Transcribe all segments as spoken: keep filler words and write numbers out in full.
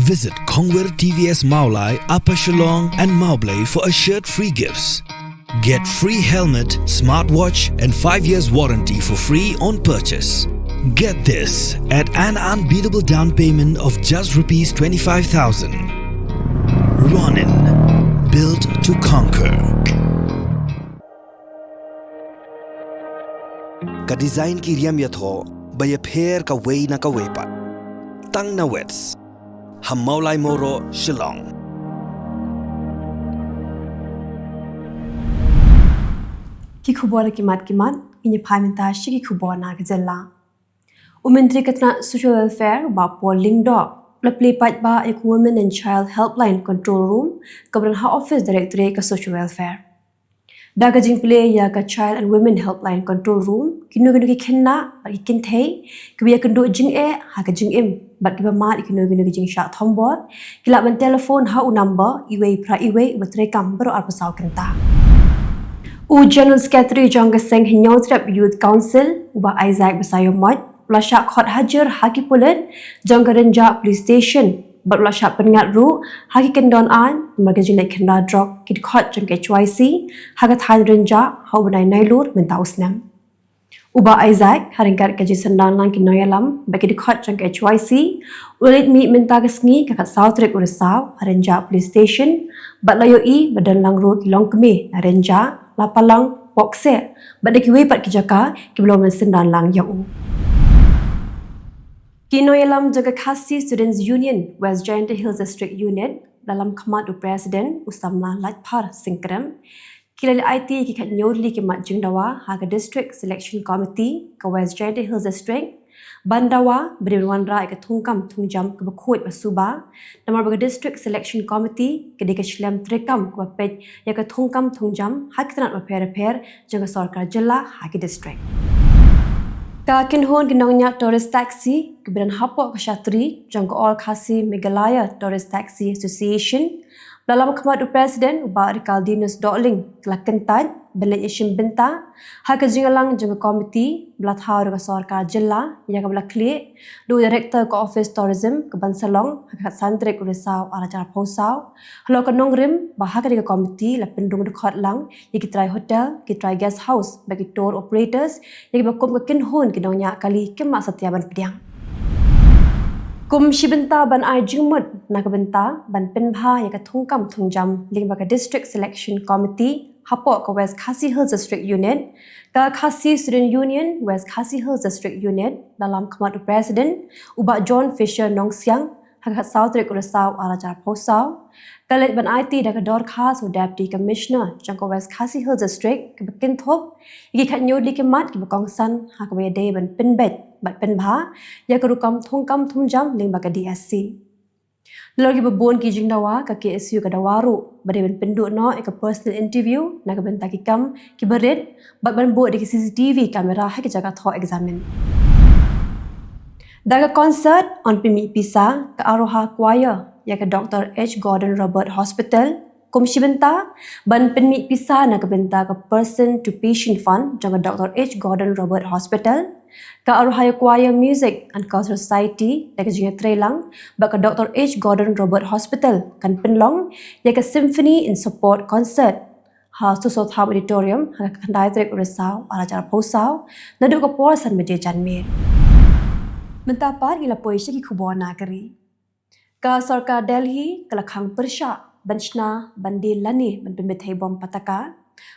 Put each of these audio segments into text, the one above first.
Visit Kongwir T V S Mawlai, Upper Shillong and Mawblei for assured free gifts. Get free helmet, smartwatch and five years warranty for free on purchase. Get this at an unbeatable down payment of just rupees twenty-five thousand. Ronin, built to conquer. Ka design ki riam ïathoh ba ïapher kawei na kawei pat. Tang na Wits, ha Mawlai Mawroh, Shillong. Ki khubor ki mat ki mat, ngin ïa phai mynta sha ki khubor na ka jylla. U Myntri ka tnat Social Welfare, Bah Paul Lyngdoh, u la plie paidbah ïa ka Women and Child Helpline Control Room kaba don ha Office Directorate ka Social Welfare. Da ka jingplie ïa ka Child and Women Helpline Control Room, kino kino ki khynnah bad ki kynthei kiba ïakynduh jingeh ha ka jingim bad kiba mad ïa kino kino ki jingshah thombor ki lah ban telephone ha u number uwei phra uwei uba treikam baroh arphew saw kynta. U General Secretary jong ka Seng Hynñiewtrep Youth Council, u Bah Isaac Basaiawmoit, u la shah khot hajir ha ki pulit jong ka Rynjah Police Station bad u la shah pynngat ruh ha ki kyndon aiñ namar ka jingleit khynra drok ki dkhot jong ka H Y C ha ka thaiñ Rynjah ha u bnai Nailur mynta u snem. U Bah Isaac, ha ryngkat ka jingsynran lang ki nongïalam bad ki dkhot jong ka H Y C, u la leit mih mynta ka sngi ka khatsaw tarik u Risaw ha Rynjah Police Station bad la ïohi ba don lang ruh ki longkmie na Rynjah, Lapalang, Pohkseh bad da kiwei pat ki jaka kiba long ban synran lang ïa u. Ki nongïalam jong ka Khasi Students Union West Jaintia Hills District Unit, la lam khmat u President u samla Laitphar Sing Krem, ki la leit aiti ïa ki khathynñiew tylli ki mat jingdawa ha ka District Selection Committee ka West Jaintia Hills District ban dawa ba dei ban wanrah ïa ka thungkam thungjam kaba khuid ba suba, namar ba ka District Selection Committee ka dei ka shlem treikam kaba peit ïa ka thungkam thungjam ha ki tnat bapher bapher jong ka sorkar jylla ha ki district. Ka kynhun ki nongñiah tourist taxi kaba don hapoh ka shatri jong ka All Khasi Meghalaya Tourist Taxi Association, ba la lam khmat u President u Bah Rikaldinus Dohling, ka la kyntait ban leit ïashim bynta ha ka jingïalang jong ka komiti ba la thaw da ka sorkar jylla ïa kaba la khlieh da u Director ka Office Tourism ka Bansalong ha ka khatsan tarik u Risaw arhajar arphew saw, halor ka nongrim ba ha kane ka komiti la pynrung dkhot lang ïa ki trai hotel, ki trai guest house bad ki tour operators ïa kiba kum ka kynhun ki nongñiah kali kim lah satia ban pdiang. Kum shi bynta ban ai jingmut na ka bynta ban pynbha ïa ka thungkam thungjam lyngba ka District Selection Committee hapoh ka West Khasi Hills District Unit, ka Khasi Student Union West Khasi Hills District Unit, la lam khmat u President u Bah John Fisher Nongsiang ha ka khatsaw tarik u Risaw arhajar arphew saw, ka leit ban aiti da ka dorkhas ha u Deputy Commissioner jong ka West Khasi Hills District kaba kynthup ïa ki khathynñiew tylli ki mat kiba kongsan ha kaba ïadei ban pynbeit bad pynbha ïa ka rukom thungkam thungjam lyngba ka D S C. Nalor kiba bun ki jingdawa, ka K S U ka dawa ruh ba dei ban pynduh noh ïa ka personal interview na ka bynta ki kam kiba rit bad ban buh da ki C C T V camera ha ki jaka thoh eksamin. Da ka concert yn pynmih pisa, ka Aroha Choir ïa ka Doctor H Gordon Roberts Hospital kum shi bynta ban pynmih pisa na ka bynta ka Person to Patient Fund jong ka Doctor H Gordon Roberts Hospital. Ka Aroha Choir Music and Cultural Society da ka jingïatreilang bad ka Doctor H Gordon Roberts Hospital kan pynlong ïa ka Symphony in Support Concert ha Soso Tham Auditorium ha ka khyndai tarik u Risaw arhajar arphew saw, naduh ka por san baje janmiet. Mynta pat ngi la poi sha ki khubor na ka ri. Ka sorkar Delhi ka la khang pyrshah ban shna ban die lane ban pynbthei bom pataka.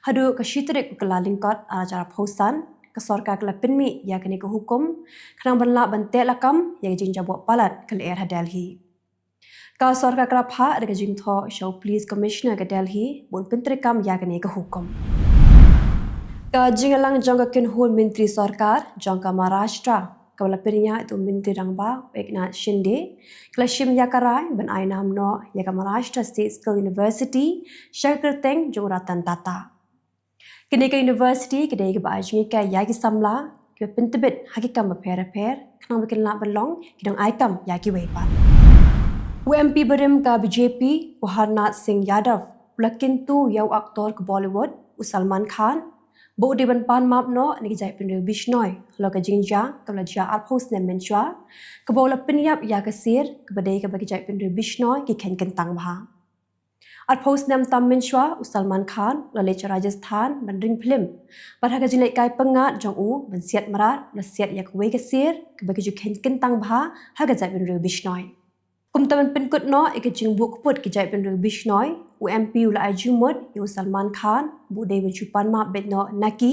Haduh ka shi tarik u Kyllalyngkot arhajar arphew san, ka sorkar ka la pynmih ïa kane ka hukum khnang ban lah ban teh lakam ïa ka jingjaboh palat ka lyer ha Delhi. Ka sorkar ka la phah da ka jingthoh sha u Police Commissioner ka Delhi ban pyntreikam ïa kane ka hukum. Ka jingïalang jong ka kynhun myntri sorkar jong ka Maharashtra kaba la pynïaid da u Myntri Rangbah u Eknath Shinde ka la shim ïa ka rai ban ai nam noh ïa ka Maharashtra State Skill University sha ka kyrteng jong u Ratan Tata. Kane ka university ka dei kaba ai jinghikai ïa ki samla kiba pyntbit ha ki kam bapher bapher khnang ba kin lah ban long ki nongai kam ïa kiwei pat. U M P barim ka B J P u Harnath Singh Yadav u la kyntu ïa u aktor ka Bollywood u Salman Khan ba u dei ban pan map noh na ki jaitbynriew bishnoi halor ka jingjia kaba la jia arphew snem mynshuwa, kaba u la pynïap ïa ka sir kaba dei kaba ki jaitbynriew bishnoi ki kheiñ kyntang bha. Arphew snem tam mynshuwa u Salman Khan u la leit sha Rajasthan ban ring phlim, bad ha ka jingleit kai pyngngad jong u ban siat mrad u la siat ïa kawei ka sir kaba ki ju kheiñ kyntang bha ha ka jaitbynriew bishnoi. Kumta ban pynkut noh ïa ka jingbuh kput ki jaitbynriew bishnoi, u M P u la ai jingmut ïa u Salman Khan ba u dei ban shu pan map beit noh na ki,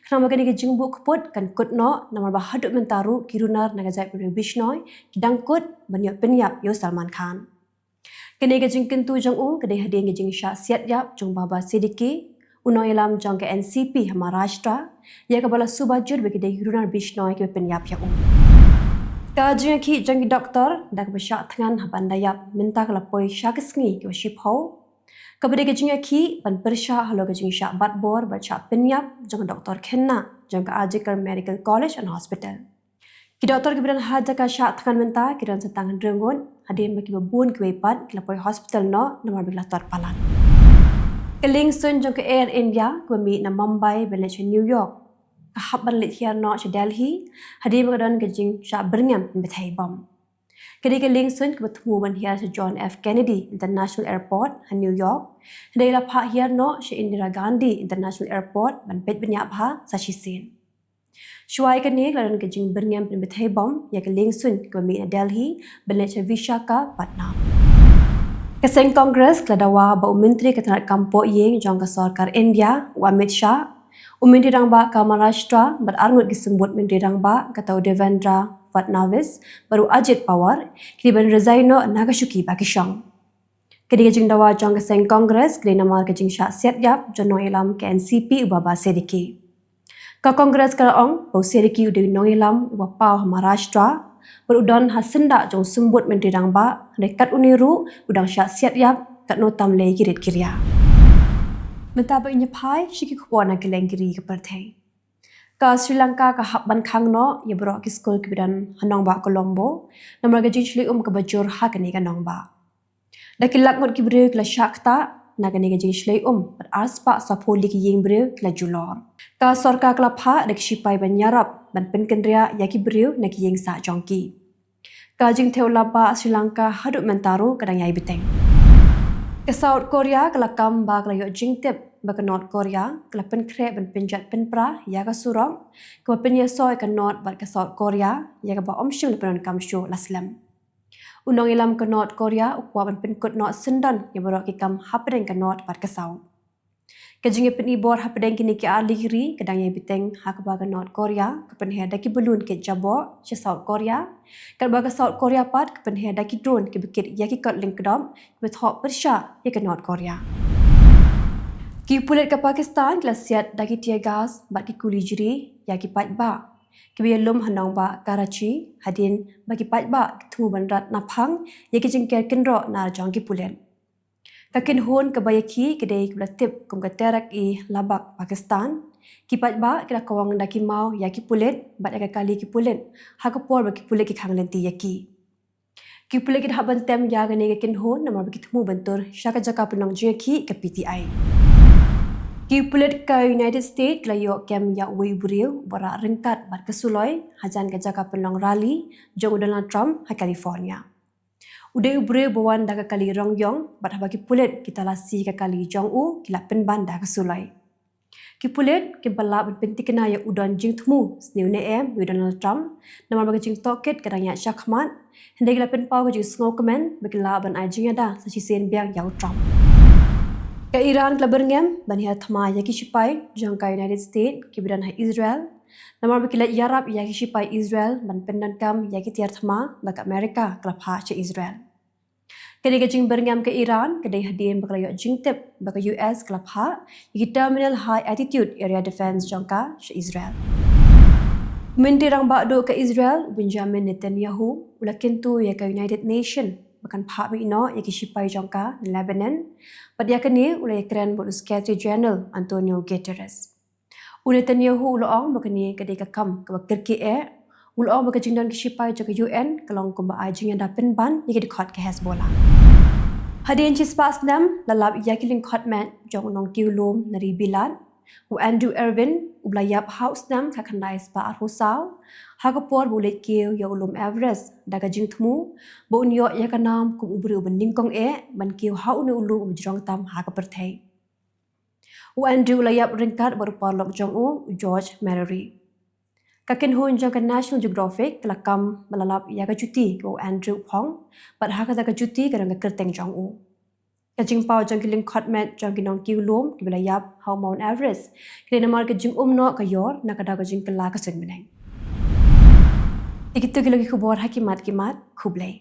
khnang ba kane ka jingbuh kput kan kut noh, namar ba haduh mynta ruh ki runar na ka jaitbynriew bishnoi ki dang kut ban ïoh pynïap ïa u Salman Khan. Kane ka jingkyntu jong u ka dei hadien ka jingshah siat ïap jong Baba Siddique, u nongïalam jong ka N C P ha Maharashtra, ïa kaba la suba jur ba ki dei ki runar bishnoi kiba pynïap ïa u. Ka jingïakhih jong ki doktor da kaba shah thngan ha ban da ïap mynta ka la poi sha ka sngi kaba shiphew, kaba dei ka jingïakhih ban pyrshah halor ka jingshah batbor bad shah pynïap jong ka doktor khynnah jong ka R G Kar Medical College and Hospital. Ki doktor kiba don ha jaka shah thngan mynta ki don sa tang hynriew ngut, hadien ba kiba bun kiwei pat ki la poi hospital noh namar ba ki la tor palat. Ka liengsuiñ jong ka Air India kaba mih na Mumbai ban leit sha New York ka hap ban leit hiar noh sha Delhi, hadien ba ka don ka jingshah byrngem pynbthei bom. Ka dei ka liengsuiñ kaba thmu ban hiar sha John F Kennedy International Airport ha New York, hynrei la phah hiar noh sha Indira Gandhi International Airport ban peit bniah bha sa shisien. Shuwa ïa kane ka la don ka jingbyrngem pynbthei bom ïa ka liengsuiñ kaba mih na Delhi ban leit sha Visakhapatnam. Ka seng Congress ka la dawa ba u Myntri ka tnad kam pohïing jong ka sorkar India, u Amit Shah, u Myntri Rangbah ka Maharashtra bad arngut ki symbud Myntri Rangbah, kata u Devendra Fadnavis bad u Ajit Pawar, ki dei ban resign noh na ka shuki ba ki shong. Ka dei ka jingdawa jong ka seng Congress ka dei namar ka jingshah siat ïap jong u nongïalam ka N C P u Baba Siddique. Ka Congress ka la ong ba u Siddique u dei u nongïalam uba paw ha Maharashtra, bad u don ha syndah jong u symbud Myntri Rangbah, hynrei kat une ruh u dang shah siat ïap katno tam lei ki rit ki ria. Mynta ba ngin ïa phai sha ki khubor na ki leng ki ri ka pyrthei. Ka Sri Lanka ka hap ban khang noh ïa baroh ki skul kiba don ha nongbah Colombo, namar ka jingshlei um kaba jur ha kane ka nongbah. Da ki lak ngut ki briew ki la shah ktah na kane ka jingshlei um, bad arspah sawphew lei ki ïing briew ki la ju lor. Ka sorkar ka la phah da ki shipai ban ïarap ban pynkynriah ïa ki briew na ki ïing sah jong ki. Ka jingthew lap ba Sri Lanka haduh mynta ruh ka dang ïai bteng. Ka South Korea ka la kam ba ka la ïoh jingtip ba ka North Korea ka la pynkhreh ban pynjot pynpra ïa ka surok, kaba pynïasoh ïa ka North bad ka South Korea, ïa kaba ym shym la pyndonkam shuh la slem. U nongïalam ka North Korea u kwah ban pynkut noh syndon ïa baroh ki kam hapdeng ka North bad ka South. Ka jingïapyni bor hapdeng kine ki ar lei ki ri ka dang ïai bteng, ha kaba ka North Korea ka pynher da ki balloon kit jaboh sha South Korea, katba ka South Korea pat ka pynher da ki drone kiba kit ïa ki kot lyngkdop kiba thoh pyrshah ïa ka North Korea. Ki pulit ka Pakistan ki la siat da ki tear gas bad ki kuli jri ïa ki paidbah kiba ïalum ha nongbah Karachi, hadien ba ki paidbah ki thmu ban rat naphang ïa ki jingker kynroh na jong ki pulit. Ka kynhun kaba ïakhih ka dei kaba la tip kum ka Tehrik-e-Labak Pakistan. Ki paidbah ki la kawang da ki maw ïa ki pulit bad ïa ka kali ki pulit, ha ka por ba ki pulit ki khang lynti ïa ki. Ki pulit ki la hap ban tem ïa kane ka kynhun namar ba ki thmu ban tur sha ka jaka pynlong jingïakhih ka P T I. Ki pulit ka United States ki la ïoh kem ïa uwei u briew uba rah ryngkat bad ka suloi hajan ka jaka pynlong rally jong u Donald Trump ha California. U dei u briew ba wan da ka kali rong ïong, bad haba ki pulit ki talasi ka kali jong u, ki la pynban da ka suloi. Ki pulit ki la lah ban pyntikna ïa u don jingthmu sniew ne em ïa u Donald Trump, namar ba ka jingtohkit ka dang ïaid shakhmat, hynrei ki la pynpaw ka jingsngewkmen ba ki lah ban ai jingïada sa shisien biang ïa u Trump. Ka Iran ka la byrngem ban hiar thma ïa ki shipai jong ka United States kiba don ha Israel, namar ba ki la ïarap ïa ki shipai Israel ban pyndonkam ïa ki tiar thma ba ka Amerika ka la phah sha Israel. Kane ka jingbyrngem ka Iran ka dei hadien ba ka la ïoh jingtip ba ka U S ka la phah ïa ki Terminal High Altitude Area Defense jong ka sha Israel. Myntri Rangbah Duh ka Israel, Benjamin Netanyahu, u la kyntu ïa ka United Nation ba kan phah mih noh ïa ki shipai jong ka na Lebanon, bad ïa kane u la ïakren bad u Secretary General Antonio Guterres. U Netanyahu u la ong ba kane ka dei ka kam kaba kyrkieh. U la ong ba ka jingdon ki shipai jong ka U N ka long kumba ai jingïada pynban ïa ki dkhot ka Hezbollah. Hadien shispah snem la lap ïa ki lyngkhot met jong u nongkiew lum na ri Bilat, U Andrew Irwin u la ïap ha u snem khatkhyndai spah arphew saw ha ka por ba u leit kiew ïa u lum Everest da ka jingthmu ba un ïoh ïa ka nam kum u briew uba nyngkong eh ban kiew ha une u lum uba jrong tam ha ka pyrthei. U Andrew u la ïap ryngkat bad u paralok jong u, u George Mallory. Ka kynhun jong ka National Geographic ka la kam ba la lap ïa ka juti kaba u Andrew u phong, bad ha kata ka juti ka don ka kyrteng jong u. Ka jingpaw jong ki lyngkhot met jong ki nongkiew lum kiba la ïap ha u Mount Everest ki dei namar ka jingum noh ka ïor na ka daw ka jingkylla ka suiñ bneng. Te kito ki long ki khubor ha ki mat ki mat. Khublei.